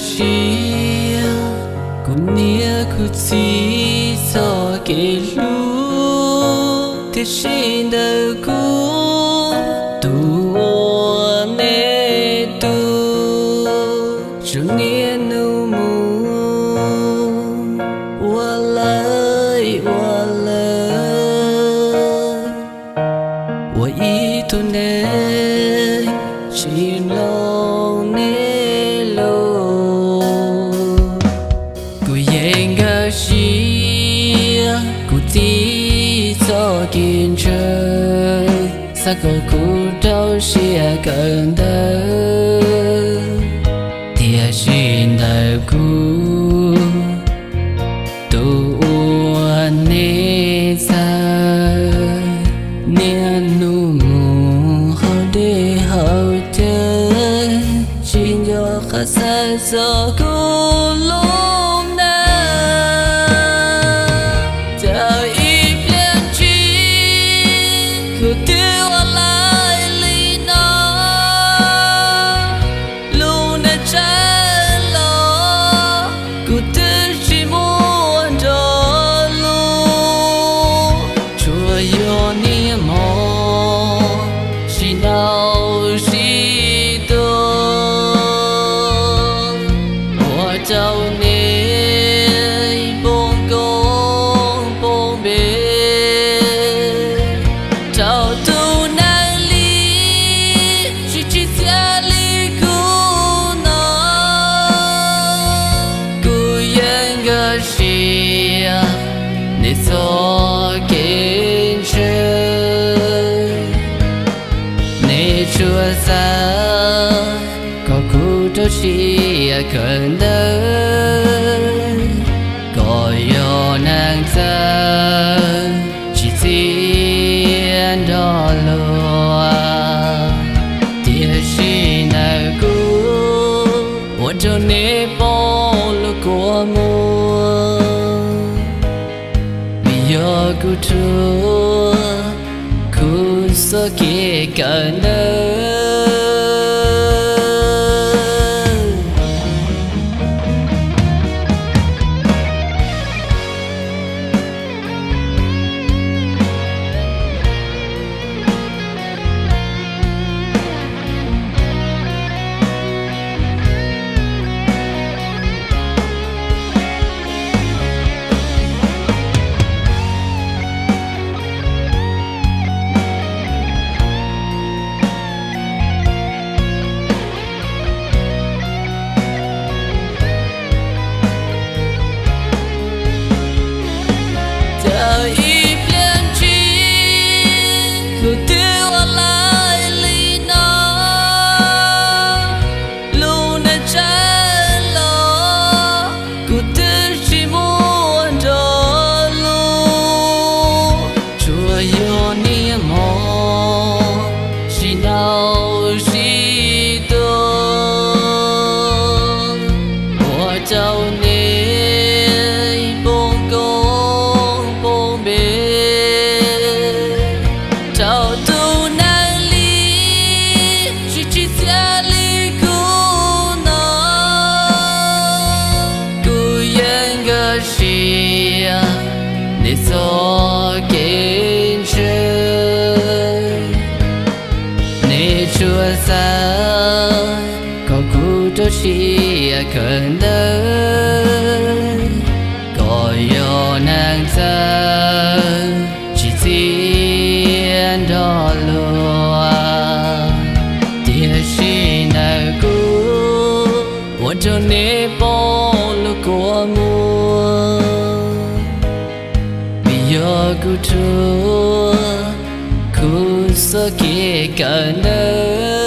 Siab, kuv niam kuv txiv txoj kev hlub, tiam sis ntawm kuv tus uas nej tu, tsuas niaj hnub mus ua lawm ua lawm, ua ib tug neeg tsis mloog nej lus. Kuv yeej nkag siab kuv txiv txoj kev ntshaw, xav kom kuv rau siab kawm ntawv, tiam sis ntawm kuv tus uas nej txhawj, niaj hnub mus hauv dej hauv cawv, tsis nco qab xav txog kuv lub neej. Tau ib pliag ntsis kuv twb ua laij li no, lub neej tsawg los kuv twb tsis muaj nrog luag, tsuas yog niaj hmo sib ntaus sib tua, ua rau nej poob koob poob npe, rau tus neeg li tsis tsim txiaj li kuv no. Kuv yeej nkag siab nej txoj kev ntshaw, nej tsuas xav kom kuv rau siab kawm ntawv, kom yog neeg txawj tsis txiaj nrog luag, tiam sis ntawm kuv ua rau nej poob lub kua muag, vim yog kuv rhuav kuv txoj kev kawm ntawv. Tau ib pliag ntsis kuv twb ua laij li no, lub neej tsawg los kuv twb tsis muaj nrog luag, tsuas yog niaj hmo sib ntaus sib tua, ua rau nej poob koob poob npe, rau tus neeg li tsis tsim txiaj li kuv no. Kuv yeej nkag siab nej txoj kev ntshaw, nej tsuas xav kom kuv rau siab kawm ntawv, kom yog neeg txawj tsis txiaj nrog luag, tiam sis ntawm kuv ua rau nej poob lub kua muag, vim yog kuv rhuav kuv txoj kev kawm ntawv.